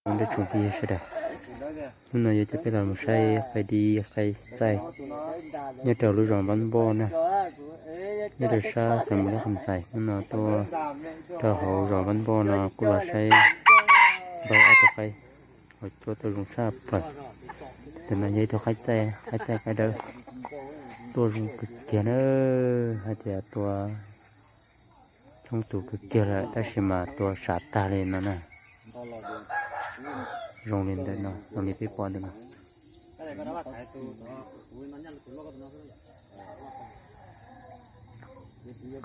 Nyob zoo tsoom phooj ywg sawv daws, hnub no yuav coj peb los mus saib qaib dib qaib txaij nyob rau lub zos Npab Npoj na, nyob rau sab xeev Npaus Lis Kham Xais. Hnub no tuaj rau hauv zos Npab Npoj no kuj los saib npawg ob tug qaib uas tuaj tuaj zoo tshaj plaws. Tus no yog ib tug qaib txaij, qaib txaij qaib dawb, tuaj zoo kawg kiag na, hais tias tua thoob tus kawg kiag lawm tab sis mas tua sav tag li no na. Zoo li ntawm no, zoo li peb pom ntawm no.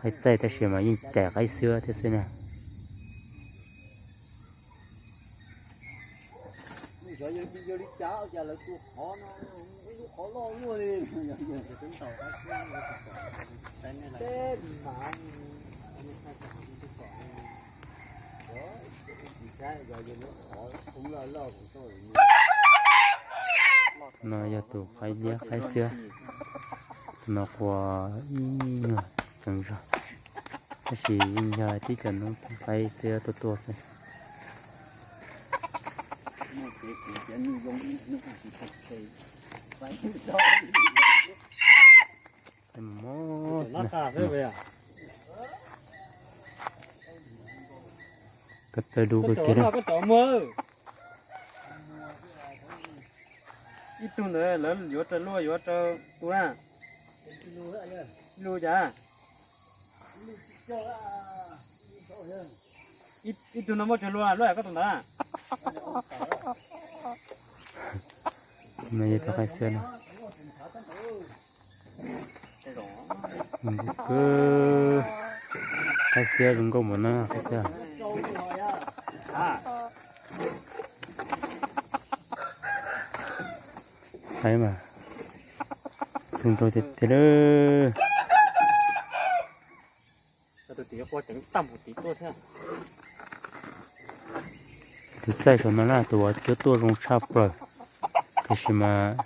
Qaib txaij tab sis mas yeej cais qaib xwb thiab xwb na. No yog tus qaib liab qaib xiab, tus no qua ib nyuag txeev zog, tab sis yeej yog tib co noob qaib xiab tuaj tuaj xwb. Ko taw du kawg kiag na. Ib tug ntawd lawv yuav raws luaj yuav raws tus na. Ib lub cas? Ib tug no muab tsawg lub, lub koj tus ntawd na? No yog tus qaib xiab no. Zoo nkauj kawg. Qaib xiab zoo nkauj npaum no qaib xiab. Qaib mas zoo nraug tiag tiag lawm. Tus txaij saum no na tus uas tuaj tuaj zoo tshaj plaws, tiam sis mas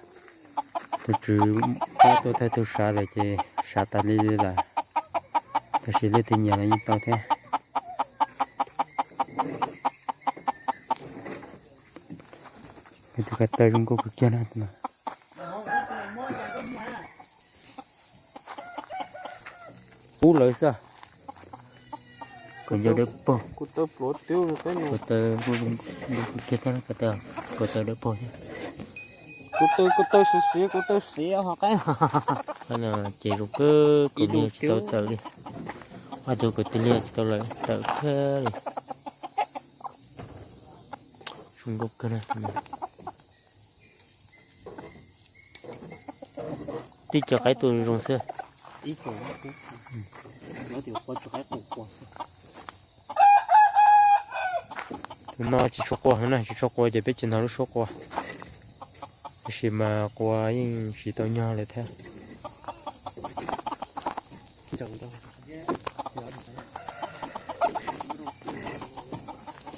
tus tswv muab tua thaij tug sav lawm ces sav tas li lawm, tab sis leej twg nyiam los yeej tau thiab. Tus ko taw zoo nkauj kawg kiag na. Pub lawv xwb. Kuv nco dawb paug. Kuv taw pluav tiub, kuv taw kuv zoo, kuv kiag thiab, kuv taw, kuv taw dawb paug thiab. Kuv taw, kuv taw siav siav, kuv taw siav ho qaib. Ces zoo kawg, kuv liag tsis tau tawm li. Ob tug kwv tij liag tsis tau lawm tawm thiab li. Zoo nkauj kawg na. Tib co qaib tuaj zoo xwb. Tus no tsis tshua qua no na, tsis tshua qua ces peb tsis hnov lub suab qua. Tab sis mas qua yeej tsis tau nyog lawm thiab.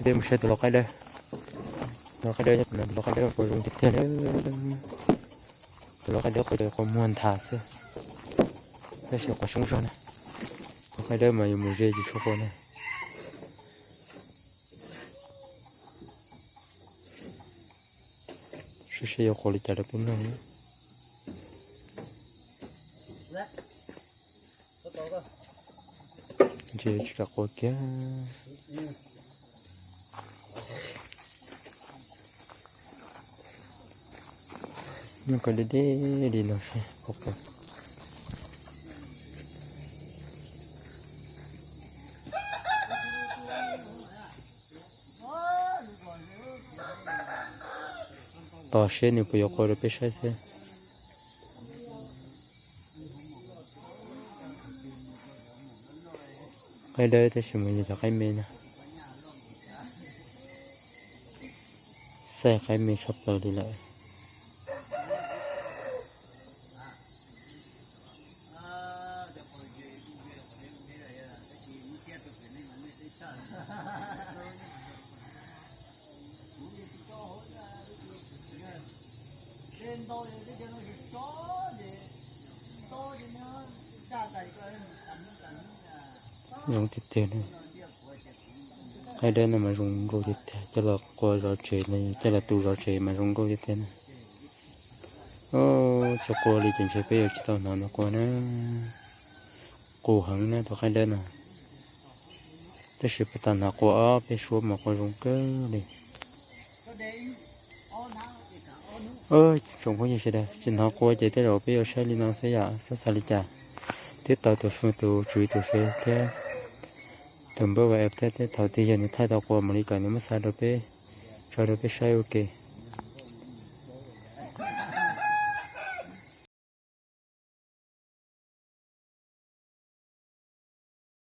Peb mus saib tus lau qaib dawb. Tus lau qaib dawb, tus lau qaib dawb qua zoo tiag tiag. Tus lau qaib dawb qua, qua muag nthav xwb, tab sis qua xyoob zog na. Tus qaib dawb mas yuav mus ze tsis tshua qua na. Saib seb yuav qua li cas rau peb noj. Ntshe tsis kam qua kiag. Nyob ko deb deb li no seb puas pom. Tos seb nws puas yuav qua rau peb saib xwb. Qaib dawb tab sis mas yog cov qaib me na. Xaij qaib me tshaj plaws li lawm. Zoo tiag tiag li. Qaib dawb no mas zoo nkauj tiag tiag, coj los qua zov tsev, coj los tu zov tsev mas zoo nkauj tiag tiag na. Tsis qua li ces ntshe peb yuav tsis tau hnov nws qua na. Qus heev na tus qaib dawb no. Tab sis puas tau hnov qua ob peb suab mas qua zoo kawg li. Tsoom phooj ywg sawv daws, tsis hnov qua ces tej zaum peb yuav saib li no xwb yom, xav xav li cas. Twb tau tus tswv tus fev thiab tus npawb WhatsApp thiab, tej thaum twg yog nws thaij tau qua mam li kom nws muab xa rau peb, tso rau peb saib ua ke.